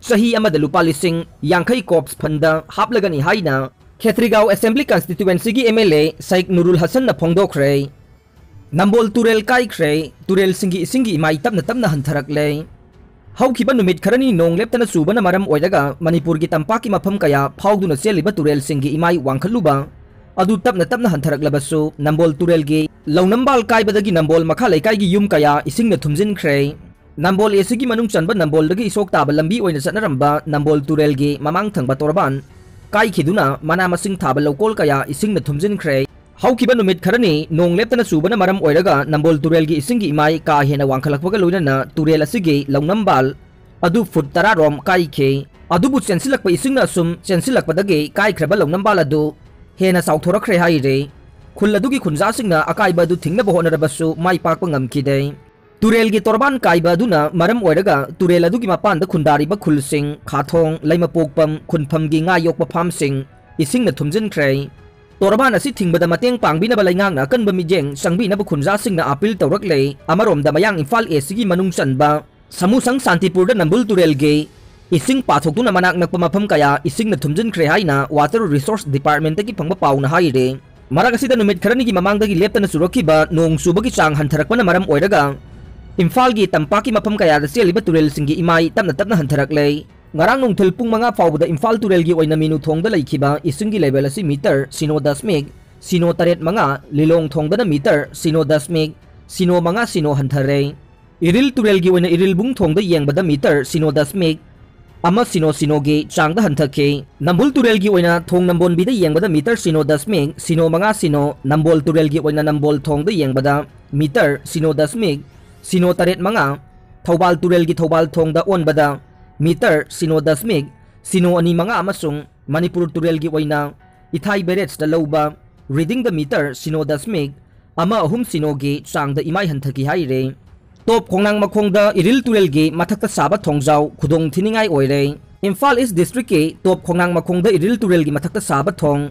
ꯆꯍꯤ ꯑꯃꯗ ꯂꯨꯄꯥ ꯂꯤꯁꯤꯡ ꯌꯥꯡꯈꯩ ꯀꯣꯞꯁ ꯐꯟꯗ ꯍꯥꯞꯂꯒꯅꯤ ꯍꯥꯏꯅ ꯈꯦꯇ꯭ꯔꯤꯒꯥꯎ ꯑꯦꯁꯦꯝꯕ꯭ꯂꯤ ꯀꯟꯁꯇꯤꯇ꯭ꯋꯦꯟꯁꯤꯒꯤ ꯑꯦꯝ ꯑꯦꯜ ꯑꯦ ꯁꯩꯈ ꯅꯨꯔꯨꯜ ꯍꯁꯟꯅ ꯐꯣꯡꯗꯣꯛꯈ꯭ꯔꯦ꯫ ꯅꯝꯕꯣꯜ ꯇꯨꯔꯦꯜ ꯀꯥꯏꯈ꯭ꯔꯦ꯫ ꯇꯨꯔꯦꯜꯁꯤꯡꯒꯤ ꯏꯁꯤꯡꯒꯤ ꯏꯃꯥꯏ ꯇꯞꯅ ꯇꯞꯅ ꯍꯟꯊꯔꯛꯂꯦ꯫ ꯍꯧꯈꯤꯕ ꯅꯨꯃꯤꯠ ꯈꯔꯅꯤ ꯅꯣꯡ ꯂꯦꯞꯇꯅ ꯆꯨꯕꯅ ꯃꯔꯝ ꯑꯣꯏꯔꯒ ꯃꯅꯤꯄꯨꯔꯒꯤ ꯇꯝꯄꯥꯛꯀꯤ ꯃꯐꯝ ꯀꯌꯥ ꯐꯥꯎꯗꯨꯅ ꯆꯦꯜꯂꯤꯕ ꯇꯨꯔꯦꯜꯁꯤꯡꯒꯤ ꯏꯃꯥꯏ ꯋꯥꯡꯈꯠꯂꯨꯕ ꯑꯗꯨ ꯇꯞꯅ ꯇꯞꯅ ꯍꯟꯊꯔꯛꯂꯕꯁꯨ, ꯅꯝꯕꯣꯜ ꯇꯨꯔꯦꯜꯒꯤ ꯂꯧꯅꯝꯕꯥꯜ ꯀꯥꯏꯕꯗꯒꯤ ꯅꯝꯕꯣꯜ ꯃꯈꯥ ꯂꯩꯀꯥꯏꯒꯤ ꯌꯨꯝ ꯀꯌꯥ ꯏꯁꯤꯡꯅ ꯊꯨꯝꯖꯤꯟꯈ꯭ꯔꯦ꯫ ꯅꯝꯕꯣꯜ ꯑꯦ ꯁꯤꯒꯤ ꯃꯅꯨꯡ ꯆꯟꯕ ꯅꯝꯕꯣꯜꯗꯒꯤ ꯏꯁꯣꯛ ꯇꯥꯕ ꯂꯝꯕꯤ ꯑꯣꯏꯅ ꯆꯠꯅꯔꯝꯕ ꯅꯝꯕꯣꯜ ꯇꯨꯔꯦꯜꯒꯤ ꯃꯃꯥꯡ ꯊꯪꯕ ꯇꯣꯔꯕꯥꯟ ꯀꯥꯏꯈꯤꯗꯨꯅ ꯃꯅꯥ ꯃꯁꯤꯡ ꯊꯥꯕ ꯂꯧꯀꯣꯜ ꯀꯌꯥ ꯏꯁꯤꯡꯅ ꯊꯨꯝꯖꯤꯟꯈ꯭ꯔꯦ꯫ ꯍꯧꯈꯤꯕ ꯅꯨꯃꯤꯠ ꯈꯔꯅꯤ ꯅꯣꯡ ꯂꯦꯞꯇꯅ ꯆꯨꯕꯅ ꯃꯔꯝ ꯑꯣꯏꯔꯒ ꯅꯝꯕꯣꯜ ꯇꯨꯔꯦꯜꯒꯤ ꯏꯁꯤꯡꯒꯤ ꯏꯃꯥꯏ ꯀꯥ ꯍꯦꯟꯅ ꯋꯥꯡꯈꯠꯂꯛꯄꯒ ꯂꯣꯏꯅꯅ ꯇꯨꯔꯦꯜ ꯑꯁꯤꯒꯤ ꯂꯧꯅꯝꯕꯥꯜ ꯑꯗꯨ ꯐꯨꯠ ꯇꯔꯥ ꯔꯣꯝ ꯀꯥꯏꯈꯤ꯫ ꯑꯗꯨꯕꯨ ꯆꯦꯟꯁꯤꯜꯂꯛꯄ ꯏꯁꯤꯡꯅ ꯑꯁꯨꯝ ꯆꯦꯟꯁꯤꯜꯂꯛꯄꯗꯒꯤ ꯀꯥꯏꯈ꯭ꯔꯕ ꯂꯧꯅꯝꯕꯥꯜ ꯑꯗꯨ ꯍꯦꯟꯅ ꯆꯥꯎꯊꯣꯔꯛꯈ꯭ꯔꯦ ꯍꯥꯏꯔꯤ꯫ ꯈꯨꯜ ꯑꯗꯨꯒꯤ ꯈꯨꯟꯖꯥꯁꯤꯡꯅ ꯑꯀꯥꯏꯕ ꯑꯗꯨ ꯊꯤꯡꯅꯕ ꯍꯣꯠꯅꯔꯕꯁꯨ ꯃꯥꯏ ꯄꯥꯛꯄ ꯉꯝꯈꯤꯗꯦ꯫ ꯇꯨꯔꯦꯜꯒꯤ ꯇꯣꯔꯕꯥꯟ ꯀꯥꯏꯕ ꯑꯗꯨꯅ ꯃꯔꯝ ꯑꯣꯏꯔꯒ ꯇꯨꯔꯦꯜ ꯑꯗꯨꯒꯤ ꯃꯄꯥꯟꯗ ꯈꯨꯟꯗꯥꯔꯤꯕ ꯈꯨꯜꯁꯤꯡ, ꯈꯥꯊꯣꯡ, ꯂꯩꯃꯄꯣꯛꯄꯝ, ꯈꯨꯟꯐꯝꯒꯤ ꯉꯥ ꯌꯣꯛꯄ ꯐꯥꯝꯁꯤꯡ ꯏꯁꯤꯡꯅ ꯊꯨꯝꯖꯤꯟꯈ꯭ꯔꯦ꯫ ꯇꯣꯔꯕꯥꯟ ꯑꯁꯤ ꯊꯤꯡꯕꯗ ꯃꯇꯦꯡ ꯄꯥꯡꯕꯤꯅꯕ ꯂꯩꯉꯥꯛꯅ ꯑꯀꯟꯕ ꯃꯤꯠꯌꯦꯡ ꯆꯪꯕꯤꯅꯕ ꯈꯨꯟꯖꯥꯁꯤꯡꯅ ꯑꯥꯄꯤꯜ ꯇꯧꯔꯛꯂꯦ꯫ ꯑꯃꯔꯣꯝꯗ ꯃꯌꯥꯡ ꯏꯝꯐꯥꯜ ꯑꯦ ꯁꯤꯒꯤ ꯃꯅꯨꯡ ꯆꯟꯕ ꯁꯃꯨꯁꯪ ꯁꯥꯟꯇꯤꯄꯨꯔꯗ ꯅꯝꯕꯨꯜ ꯇꯨꯔꯦꯜꯒꯤ ꯏꯁꯤꯡ ꯄꯥꯊꯣꯛꯇꯨꯅ ꯃꯅꯥꯛ ꯅꯛꯄ ꯃꯐꯝ ꯀꯌꯥ ꯏꯁꯤꯡꯅ ꯊꯨꯝꯖꯤꯟꯈ꯭ꯔꯦ ꯍꯥꯏꯅ Water Resource Departmentꯇꯒꯤ ꯐꯪꯕ ꯄꯥꯎꯅ ꯍꯥꯏꯔꯤ꯫ ꯃꯔꯛ ꯑꯁꯤꯗ ꯅꯨꯃꯤꯠ ꯈꯔꯅꯤꯒꯤ ꯃꯃꯥꯡꯗꯒꯤ ꯂꯦꯞꯇꯅ ꯆꯨꯔꯛꯈꯤꯕ ꯅꯣꯡ ꯆꯨꯕꯒꯤ ꯆꯥꯡ ꯍꯟꯊꯔꯛꯄꯅ ꯃꯔꯝ ꯑꯣꯏꯔꯒ ꯏꯝꯐꯥꯜꯒꯤ ꯇꯝꯄꯥꯛꯀꯤ ꯃꯐꯝ ꯀꯌꯥꯗ ꯆꯦꯜꯂꯤꯕ ꯇꯨꯔꯦꯜꯁꯤꯡꯒꯤ ꯏꯃꯥꯏ ꯇꯞꯅ ꯇꯞꯅ ꯍꯟꯊꯔꯛꯂꯦ꯫ ꯉꯔꯥꯡ ꯅꯨꯡꯊꯤꯜ ꯄꯨꯡ ꯃꯉꯥ ꯐꯥꯎꯕꯗ ꯏꯝꯐꯥꯜ ꯇꯨꯔꯦꯜꯒꯤ ꯑꯣꯏꯅ ꯃꯤꯅꯨ ꯊꯣꯡꯗ ꯂꯩꯈꯤꯕ ꯏꯁꯤꯡꯒꯤ ꯂꯦꯚꯦꯜ ꯑꯁꯤ ꯃꯤꯇꯔ ꯁꯤꯅꯣ ꯗꯁꯃꯤꯛ ꯁꯤꯅꯣ ꯇꯔꯦꯠ ꯃꯉꯥ, ꯂꯤꯂꯣꯡ ꯊꯣꯡꯗꯅ ꯃꯤꯇꯔ ꯁꯤꯅꯣ ꯗꯁꯃꯤꯛ ꯁꯤꯅꯣ ꯃꯉꯥ ꯁꯤꯅꯣ ꯍꯟꯊꯔꯦ꯫ ꯏꯔꯤꯜ ꯇꯨꯔꯦꯜꯒꯤ ꯑꯣꯏꯅ ꯏꯔꯤꯜꯕꯨꯡ ꯊꯣꯡꯗ ꯌꯦꯡꯕꯗ ꯃꯤꯇꯔ ꯁꯤꯅꯣ ꯗꯁꯃꯤꯛ ꯑꯃ ꯁꯤꯅꯣ ꯁꯤꯅꯣꯒꯤ ꯆꯥꯡꯗ ꯍꯟꯊꯈꯤ꯫ ꯅꯝꯕꯨꯜ ꯇꯨꯔꯦꯜꯒꯤ ꯑꯣꯏꯅ ꯊꯣꯡ ꯅꯝꯕꯣꯟꯕꯤꯗ ꯌꯦꯡꯕꯗ ꯃꯤꯇꯔ ꯁꯤꯅꯣ ꯗꯁꯃꯤꯛ ꯁꯤꯅꯣ ꯃꯉꯥ ꯁꯤꯅꯣ, ꯅꯝꯕꯣꯜ ꯇꯨꯔꯦꯜꯒꯤ ꯑꯣꯏꯅ ꯅꯝꯕꯣꯜ ꯊꯣꯡꯗ ꯌꯦꯡꯕꯗ ꯃꯤꯇꯔ ꯁꯤꯅꯣ ꯗꯁꯃꯤꯛ ꯁꯤꯅꯣ ꯇꯔꯦꯠ ꯃꯉꯥ, ꯊꯧꯕꯥꯜ ꯇꯨꯔꯦꯜꯒꯤ ꯊꯧꯕꯥꯜ ꯊꯣꯡꯗ ꯑꯣꯟꯕꯗ ꯃꯤꯇꯔ ꯁꯤꯅꯣ ꯗꯁꯃꯤꯛ ꯁꯤꯅꯣ ꯑꯅꯤ ꯃꯉꯥ ꯑꯃꯁꯨꯡ ꯃꯅꯤꯄꯨꯔ ꯇꯨꯔꯦꯜꯒꯤ ꯑꯣꯏꯅ ꯏꯊꯥꯏ ꯕꯦꯔꯦꯖꯇ ꯂꯧꯕ ꯔꯤꯗꯤꯡꯗ ꯃꯤꯇꯔ ꯁꯤꯅꯣ ꯗꯁꯃꯤꯛ ꯑꯃ ꯑꯍꯨꯝ ꯁꯤꯅꯣꯒꯤ ꯆꯥꯡꯗ ꯏꯃꯥꯏ ꯍꯟꯊꯈꯤ ꯍꯥꯏꯔꯤ꯫ ꯇꯣꯞ ꯈꯣꯡꯅꯥꯡ ꯃꯈꯣꯡꯗ ꯏꯔꯤꯜ ꯇꯨꯔꯦꯜꯒꯤ ꯃꯊꯛꯇ ꯁꯥꯕ ꯊꯣꯡꯖꯥꯎ ꯈꯨꯗꯣꯡ ꯊꯤꯅꯤꯡꯉꯥꯏ ꯑꯣꯏꯔꯦ꯫ ꯏꯝꯐꯥꯜ ꯏꯁ ꯗꯤꯁꯇ꯭ꯔꯤꯛꯀꯤ ꯇꯣꯞ ꯈꯣꯡꯅꯥꯡ ꯃꯈꯣꯡꯗ ꯏꯔꯤꯜ ꯇꯨꯔꯦꯜꯒꯤ ꯃꯊꯛꯇ ꯁꯥꯕ ꯊꯣꯡ,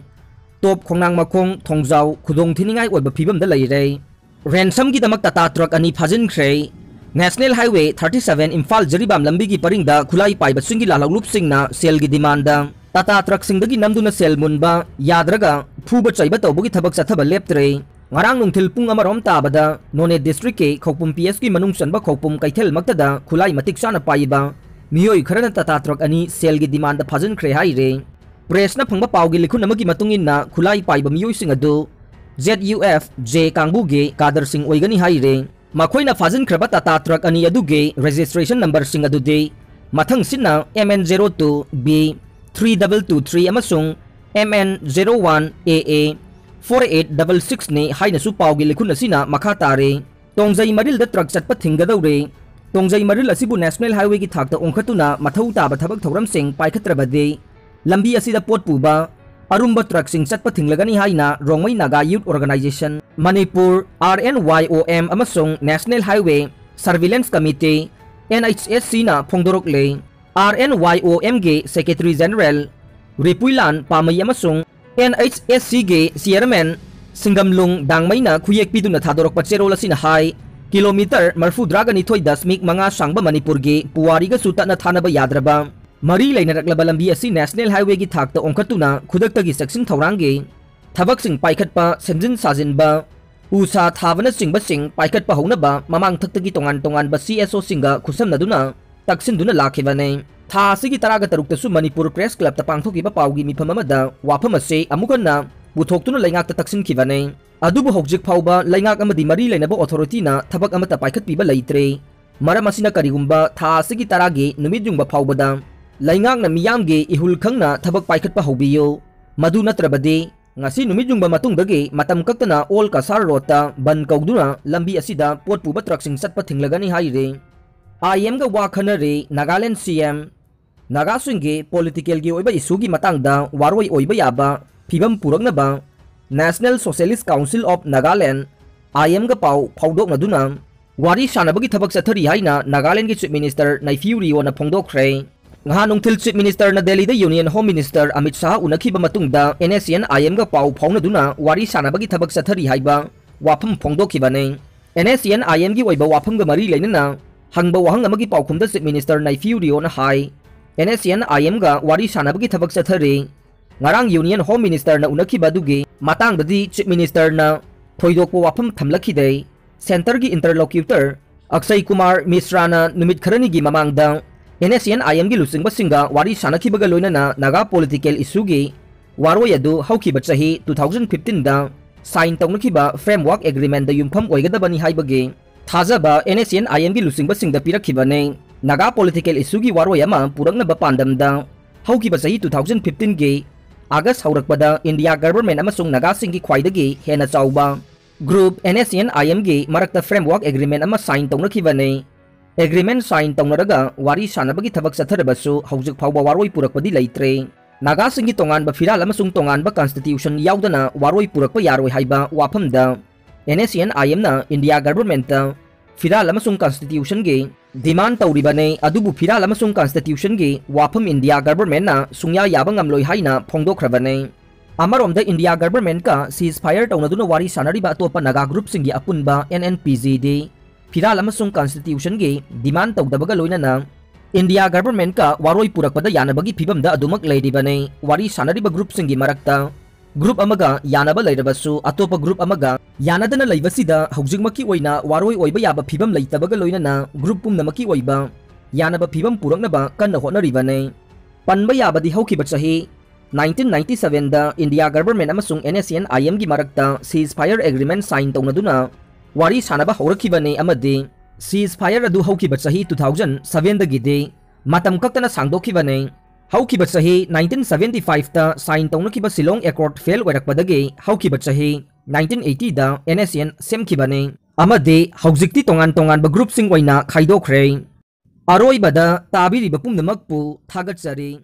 ꯇꯣꯞ ꯈꯣꯡꯅꯥꯡ ꯃꯈꯣꯡ ꯊꯣꯡꯖꯥꯎ ꯈꯨꯗꯣꯡ ꯊꯤꯅꯤꯡꯉꯥꯏ ꯑꯣꯏꯕ ꯐꯤꯕꯝꯗ ꯂꯩꯔꯦ꯫ ꯔꯦꯟꯁꯝꯒꯤꯗꯃꯛ ꯇꯥꯇꯥ ꯇ꯭ꯔꯛ ꯑꯅꯤ ꯐꯥꯖꯤꯟꯈ꯭ꯔꯦ꯫ National Highway thirty seven Imphal Jiribam ꯂꯝꯕꯤꯒꯤ ꯄꯔꯤꯡꯗ ꯈꯨꯠꯂꯥꯏ ꯄꯥꯏꯕꯁꯤꯡꯒꯤ ꯂꯥꯜꯍꯧꯂꯨꯞꯁꯤꯡꯅ ꯁꯦꯜꯒꯤ ꯗꯤꯃꯥꯟꯗ ꯇꯥꯇꯥ ꯇ꯭ꯔꯛꯁꯤꯡꯗꯒꯤ ꯅꯝꯗꯨꯅ ꯁꯦꯜ ꯃꯨꯟꯕ ꯌꯥꯗ꯭ꯔꯒ ꯐꯨꯕ ꯆꯩꯕ ꯇꯧꯕꯒꯤ ꯊꯕꯛ ꯆꯠꯊꯕ ꯂꯦꯞꯇ꯭ꯔꯦ꯫ ꯉꯔꯥꯡ ꯅꯨꯡꯊꯤꯜ ꯄꯨꯡ ꯑꯃꯔꯣꯝ ꯇꯥꯕꯗ ꯅꯣꯅꯦ district ꯀꯤ ꯈꯧꯄꯨꯝ P S ꯀꯤ ꯃꯅꯨꯡ ꯆꯟꯕ ꯈꯧꯄꯨꯝ ꯀꯩꯊꯦꯜꯃꯛꯇꯗ ꯈꯨꯠꯂꯥꯏ ꯃꯇꯤꯛ ꯆꯥꯅ ꯄꯥꯏꯕ ꯃꯤꯑꯣꯏ ꯈꯔꯅ ꯇꯥꯇꯥ ꯇ꯭ꯔꯛ ꯑꯅꯤ ꯁꯦꯜꯒꯤ demand ꯐꯥꯖꯤꯟꯈ꯭ꯔꯦ ꯍꯥꯏꯔꯦ꯫ Press ꯅ ꯐꯪꯕ ꯄꯥꯎꯒꯤ ꯂꯤꯈꯨꯟ ꯑꯃꯒꯤ ꯃꯇꯨꯡ ꯏꯟꯅ ꯈꯨꯠꯂꯥꯏ ꯄꯥꯏꯕ ꯃꯤꯑꯣꯏꯁꯤꯡ ꯑꯗꯨ Z U F J ꯀꯥꯡꯕꯨꯒꯤ ꯀꯥꯗꯔꯁꯤꯡ ꯑꯣꯏꯒꯅꯤ ꯍꯥꯏꯔꯦ꯫ ꯃꯈꯣꯏꯅ ꯐꯥꯖꯤꯟꯈ꯭ꯔꯕ ꯇꯥꯇꯥ ꯇ꯭ꯔꯛ ꯑꯅꯤ ꯑꯗꯨꯒꯤ registration number ꯁꯤꯡ ꯑꯗꯨꯗꯤ ꯃꯊꯪꯁꯤꯠꯅ M N zero two B three double two three ꯑꯃꯁꯨꯡ M N zero one A A four eight double six ꯅꯤ ꯍꯥꯏꯅꯁꯨ ꯄꯥꯎꯒꯤ ꯂꯤꯈꯨꯟ ꯑꯁꯤꯅ ꯃꯈꯥ ꯇꯥꯔꯦ꯫ ꯇꯣꯡꯖꯩ ꯃꯔꯤꯜꯗ ꯇ꯭ꯔꯛ ꯆꯠꯄ ꯊꯤꯡꯒꯗꯧꯔꯦ꯫ ꯇꯣꯡꯖꯩ ꯃꯔꯤꯜ ꯑꯁꯤꯕꯨ national highway ꯒꯤ ꯊꯥꯛꯇ ꯑꯣꯟꯈꯠꯇꯨꯅ ꯃꯊꯧ ꯇꯥꯕ ꯊꯕꯛ ꯊꯧꯔꯝꯁꯤꯡ ꯄꯥꯏꯈꯠꯇ꯭ꯔꯕꯗꯤ ꯂꯝꯕꯤ ꯑꯁꯤꯗ ꯄꯣꯠ ꯄꯨꯕ ꯑꯔꯨꯝꯕ ꯇ꯭ꯔꯛꯁꯤꯡ ꯆꯠꯄ ꯊꯤꯡꯂꯒꯅꯤ ꯍꯥꯏꯅ Rongmei Naga Youth Organisation Manipur, R N Y O M, ꯑꯃꯁꯨꯡ National Highway Surveillance Committee, N H S C, ꯅ ꯐꯣꯡꯗꯣꯔꯛꯂꯦ꯫ R N Y O M ꯒꯤ Secretary General ꯔꯤꯄꯨꯏꯂꯥꯟ ꯄꯥꯃꯩ ꯑꯃꯁꯨꯡ N H S C ꯒꯤ Chairman ꯁꯤꯡꯒꯝꯂꯨꯡ ꯗꯥꯡꯃꯩꯅ ꯈꯨꯌꯦꯛ ꯄꯤꯗꯨꯅ ꯊꯥꯗꯣꯔꯛꯄ ꯆꯦꯔꯣꯜ ꯑꯁꯤꯅ ꯍꯥꯏ, kilometre ꯃꯔꯤꯐꯨꯇꯔꯥꯒ ꯅꯤꯊꯣꯏ ꯗꯁꯃꯤꯛ ꯃꯉꯥ ꯁꯥꯡꯕ ꯃꯅꯤꯄꯨꯔꯒꯤ ꯄꯨꯋꯥꯔꯤꯒꯁꯨ ꯇꯠꯅ ꯊꯥꯅꯕ ꯌꯥꯗ꯭ꯔꯕ ꯃꯔꯤ ꯂꯩꯅꯔꯛꯂꯕ ꯂꯝꯕꯤ ꯑꯁꯤ national highway ꯒꯤ ꯊꯥꯛꯇ ꯑꯣꯟꯈꯠꯇꯨꯅ ꯈꯨꯗꯛꯇꯒꯤ ꯆꯦꯛꯁꯤꯟ ꯊꯧꯔꯥꯡꯒꯤ ꯊꯕꯛꯁꯤꯡ ꯄꯥꯏꯈꯠꯄ, ꯁꯦꯝꯖꯤꯟ ꯁꯥꯖꯤꯟꯕ, ꯎ ꯁꯥ ꯊꯥꯕꯅꯆꯤꯡꯕꯁꯤꯡ ꯄꯥꯏꯈꯠꯄ ꯍꯧꯅꯕ ꯃꯃꯥꯡꯊꯛꯇꯒꯤ ꯇꯣꯉꯥꯟ ꯇꯣꯉꯥꯟꯕ C S O ꯁꯤꯡꯒ ꯈꯨꯠꯁꯝꯅꯗꯨꯅ ꯇꯛꯁꯤꯟꯗꯨꯅ ꯂꯥꯛꯈꯤꯕꯅꯤ꯫ ꯊꯥ ꯑꯁꯤꯒꯤ ꯇꯔꯥꯒ ꯇꯔꯨꯛꯇꯁꯨ ꯃꯅꯤꯄꯨꯔ Press Club ꯇ ꯄꯥꯡꯊꯣꯛꯈꯤꯕ ꯄꯥꯎꯒꯤ ꯃꯤꯐꯝ ꯑꯃꯗ ꯋꯥꯐꯝ ꯑꯁꯤ ꯑꯃꯨꯛ ꯍꯟꯅ ꯄꯨꯊꯣꯛꯇꯨꯅ ꯂꯩꯉꯥꯛꯇ ꯇꯛꯁꯤꯟꯈꯤꯕꯅꯤ꯫ ꯑꯗꯨꯕꯨ ꯍꯧꯖꯤꯛ ꯐꯥꯎꯕ ꯂꯩꯉꯥꯛ ꯑꯃꯗꯤ ꯃꯔꯤ ꯂꯩꯅꯕ authority ꯅ ꯊꯕꯛ ꯑꯃꯠꯇ ꯄꯥꯏꯈꯠꯄꯤꯕ ꯂꯩꯇ꯭ꯔꯦ꯫ ꯃꯔꯝ ꯑꯁꯤꯅ ꯀꯔꯤꯒꯨꯝꯕ ꯊꯥ ꯑꯁꯤꯒꯤ ꯇꯔꯥꯒꯤ ꯅꯨꯃꯤꯠ ꯌꯨꯡꯕ ꯐꯥꯎꯕꯗ ꯂꯩꯉꯥꯛꯅ ꯃꯤꯌꯥꯝꯒꯤ ꯏꯍꯨꯜ ꯈꯪꯅ ꯊꯕꯛ ꯄꯥꯏꯈꯠꯄ ꯍꯧꯕꯤꯌꯨ꯫ ꯃꯗꯨ ꯅꯠꯇ꯭ꯔꯕꯗꯤ ꯉꯁꯤ ꯅꯨꯃꯤꯠ ꯌꯨꯡꯕ ꯃꯇꯨꯡꯗꯒꯤ ꯃꯇꯝ ꯀꯛꯇꯅ ꯑꯣꯜ ꯀꯁꯥꯔ ꯔꯣꯗꯇ ꯕꯟ ꯀꯧꯗꯨꯅ ꯂꯝꯕꯤ ꯑꯁꯤꯗ ꯄꯣꯠ ꯄꯨꯕ ꯇ꯭ꯔꯛꯁꯤꯡ ꯆꯠꯄ ꯊꯤꯡꯂꯒꯅꯤ ꯍꯥꯏꯔꯤ꯫ I M ꯒ ꯋꯥ ꯈꯟꯅꯔꯤ ꯅꯥꯒꯥꯂꯦꯟ C M꯫ ꯅꯥꯒꯥꯁꯤꯡꯒꯤ political ꯒꯤ ꯑꯣꯏꯕ issue ꯒꯤ ꯃꯇꯥꯡꯗ ꯋꯥꯔꯣꯏ ꯑꯣꯏꯕ ꯌꯥꯕ ꯐꯤꯕꯝ ꯄꯨꯔꯛꯅꯕ National Socialist Council of Nagaland, I M ꯒ ꯄꯥꯎ ꯐꯥꯎꯗꯣꯛꯅꯗꯨꯅ ꯋꯥꯔꯤ ꯁꯥꯟꯅꯕꯒꯤ ꯊꯕꯛ ꯆꯠꯊꯔꯤ ꯍꯥꯏꯅ ꯅꯥꯒꯥꯂꯦꯟꯒꯤ Chief Minister ꯅꯩꯐꯤꯌꯨ ꯔꯤꯑꯣꯅ ꯐꯣꯡꯗꯣꯛꯈ꯭ꯔꯦ꯫ ꯉꯍꯥꯟ ꯅꯨꯡꯊꯤꯜ Chief Minister ꯅ ꯗꯦꯜꯂꯤꯗ Union Home Minister Amit Shah ꯎꯅꯈꯤꯕ ꯃꯇꯨꯡꯗ N S C N I M ꯒ ꯄꯥꯎ ꯐꯥꯎꯅꯗꯨꯅ ꯋꯥꯔꯤ ꯁꯥꯟꯅꯕꯒꯤ ꯊꯕꯛ ꯆꯠꯊꯔꯤ ꯍꯥꯏꯕ ꯋꯥꯐꯝ ꯐꯣꯡꯗꯣꯛꯈꯤꯕꯅꯤ꯫ N S C N I M ꯒꯤ ꯑꯣꯏꯕ ꯋꯥꯐꯝꯒ ꯃꯔꯤ ꯂꯩꯅꯅ ꯍꯪꯕ ꯋꯥꯍꯪ ꯑꯃꯒꯤ ꯄꯥꯎꯈꯨꯝꯗ Chief Minister Neiphiu ꯔꯤꯑꯣꯅ high, N S C N I M ꯒ ꯋꯥꯔꯤ ꯁꯥꯟꯅꯕꯒꯤ ꯊꯕꯛ ꯆꯠꯊꯔꯤ꯫ ꯉꯔꯥꯡ Union Home Minister ꯅ ꯎꯅꯈꯤꯕ ꯑꯗꯨꯒꯤ ꯃꯇꯥꯡꯗꯗꯤ Chief Minister ꯅ ꯊꯣꯏꯗꯣꯛꯄ ꯋꯥꯐꯝ ꯊꯝꯂꯛꯈꯤꯗꯦ꯫ Centreꯒꯤ interlocutor ꯑꯛꯁꯩ ꯀꯨꯃꯥꯔ ꯃꯤꯁ꯭ꯔꯥꯅ ꯅꯨꯃꯤꯠ ꯈꯔꯅꯤꯒꯤ ꯃꯃꯥꯡꯗ NSCN-IMꯒꯤ ꯂꯨꯆꯤꯡꯕꯁꯤꯡꯒ ꯋꯥꯔꯤ ꯁꯥꯟꯅꯈꯤꯕꯒ ꯂꯣꯏꯅꯅ ꯅꯥꯒꯥ political issueꯒꯤ ꯋꯥꯔꯣꯏ ꯑꯗꯨ ꯍꯧꯈꯤꯕ ꯆꯍꯤ two thousand fifteenꯗ sign ꯇꯧꯅꯈꯤꯕ framework agreementꯗ ꯌꯨꯝꯐꯝ ꯑꯣꯏꯒꯗꯕꯅꯤ ꯍꯥꯏꯕꯒꯤ ꯊꯥꯖꯕ NSCN-IMꯒꯤ ꯂꯨꯆꯤꯡꯕꯁꯤꯡꯗ ꯄꯤꯔꯛꯈꯤꯕꯅꯤ꯫ ꯅꯥꯒꯥ political issueꯒꯤ ꯋꯥꯔꯣꯏ ꯑꯃ ꯄꯨꯔꯛꯅꯕ ꯄꯥꯟꯗꯝꯗ ꯍꯧꯈꯤꯕ ꯆꯍꯤ two thousand fifteenꯒꯤ August ꯍꯧꯔꯛꯄꯗ India government ꯑꯃꯁꯨꯡ ꯅꯥꯒꯥꯁꯤꯡꯒꯤ ꯈ꯭ꯋꯥꯏꯗꯒꯤ ꯍꯦꯟꯅ ꯆꯥꯎꯕ group NSCN-IMꯒꯤ ꯃꯔꯛꯇ framework agreement ꯑꯃ sign ꯇꯧꯅꯈꯤꯕꯅꯤ꯫ Agreement sign ꯇꯧꯅꯔꯒ ꯋꯥꯔꯤ ꯁꯥꯟꯅꯕꯒꯤ ꯊꯕꯛ ꯆꯠꯊꯔꯕꯁꯨ ꯍꯧꯖꯤꯛ ꯐꯥꯎꯕ ꯋꯥꯔꯣꯏ ꯄꯨꯔꯛꯄꯗꯤ ꯂꯩꯇ꯭ꯔꯦ꯫ ꯅꯥꯒꯥꯁꯤꯡꯒꯤ ꯇꯣꯉꯥꯟꯕ ꯐꯤꯔꯥꯜ ꯑꯃꯁꯨꯡ ꯇꯣꯉꯥꯟꯕ constitution ꯌꯥꯎꯗꯅ ꯋꯥꯔꯣꯏ ꯄꯨꯔꯛꯄ ꯌꯥꯔꯣꯏ ꯍꯥꯏꯕ ꯋꯥꯐꯝꯗ NSCN-IMꯅ India governmentꯇ ꯐꯤꯔꯥꯜ ꯑꯃꯁꯨꯡ constitutionꯒꯤ demand ꯇꯧꯔꯤꯕꯅꯤ, ꯑꯗꯨꯕꯨ ꯐꯤꯔꯥꯜ ꯑꯃꯁꯨꯡ constitutionꯒꯤ ꯋꯥꯐꯝ India governmentꯅ ꯁꯨꯡꯌꯥ ꯌꯥꯕ ꯉꯝꯂꯣꯏ ꯍꯥꯏꯅ ꯐꯣꯡꯗꯣꯛꯈ꯭ꯔꯕꯅꯤ꯫ ꯑꯃꯔꯣꯝꯗ India governmentꯀ ceasefire ꯇꯧꯅꯗꯨꯅ ꯋꯥꯔꯤ ꯁꯥꯟꯅꯔꯤꯕ ꯑꯇꯣꯞꯄ ꯅꯥꯒꯥ groupꯁꯤꯡꯒꯤ ꯑꯄꯨꯟꯕ NNPGꯗꯤ ꯐꯤꯔꯥꯜ ꯑꯃꯁꯨꯡ constitutionꯒꯤ demand ꯇꯧꯗꯕꯒ ꯂꯣꯏꯅꯅ India governmentꯀ ꯋꯥꯔꯣꯏ ꯄꯨꯔꯛꯄꯗ ꯌꯥꯅꯕꯒꯤ ꯐꯤꯕꯝꯗ ꯑꯗꯨꯃꯛ ꯂꯩꯔꯤꯕꯅꯤ꯫ ꯋꯥꯔꯤ ꯁꯥꯟꯅꯔꯤꯕ groupꯁꯤꯡꯒꯤ ꯃꯔꯛꯇ group ꯑꯃꯒ ꯌꯥꯅꯕ ꯂꯩꯔꯕꯁꯨ ꯑꯇꯣꯞꯄ group ꯑꯃꯒ ꯌꯥꯅꯗꯅ ꯂꯩꯕꯁꯤꯗ ꯍꯧꯖꯤꯛꯃꯛꯀꯤ ꯑꯣꯏꯅ ꯋꯥꯔꯣꯏ ꯑꯣꯏꯕ ꯌꯥꯕ ꯐꯤꯕꯝ ꯂꯩꯇꯕꯒ ꯂꯣꯏꯅꯅ group ꯄꯨꯝꯅꯃꯛꯀꯤ ꯑꯣꯏꯕ ꯌꯥꯅꯕ ꯐꯤꯕꯝ ꯄꯨꯔꯛꯅꯕ ꯀꯟꯅ ꯍꯣꯠꯅꯔꯤꯕꯅꯤ꯫ ꯄꯟꯕ ꯌꯥꯕꯗꯤ ꯍꯧꯈꯤꯕ ꯆꯍꯤ nineteen ninety sevenꯗ India government ꯑꯃꯁꯨꯡ NSCN-IMꯒꯤ ꯃꯔꯛꯇ ceasefire agreement sign ꯇꯧꯅꯗꯨꯅ ꯋꯥꯔꯤ ꯁꯥꯟꯅꯕ ꯍꯧꯔꯛꯈꯤꯕꯅꯤ ꯑꯃꯗꯤ ceasefire ꯑꯗꯨ ꯍꯧꯈꯤꯕ ꯆꯍꯤ two thousand sevenꯗꯒꯤꯗꯤ ꯃꯇꯝ ꯀꯛꯇꯅ ꯁꯥꯡꯗꯣꯛꯈꯤꯕꯅꯤ꯫ ꯍꯧꯈꯤꯕ ꯆꯍꯤ nineteen seventy fiveꯇ sign ꯇꯧꯅꯈꯤꯕ Shillong Accord fail ꯑꯣꯏꯔꯛꯄꯗꯒꯤ ꯍꯧꯈꯤꯕ ꯆꯍꯤ nineteen eightyꯗ NSCN ꯁꯦꯝꯈꯤꯕꯅꯤ ꯑꯃꯗꯤ ꯍꯧꯖꯤꯛꯇꯤ ꯇꯣꯉꯥꯟ ꯇꯣꯉꯥꯟꯕ groupꯁꯤꯡ ꯑꯣꯏꯅ ꯈꯥꯏꯗꯣꯛꯈ꯭ꯔꯦ꯫ ꯑꯔꯣꯏꯕꯗ ꯇꯥꯕꯤꯔꯤꯕ ꯄꯨꯝꯅꯃꯛꯄꯨ ꯊꯥꯒꯠꯆꯔꯤ꯫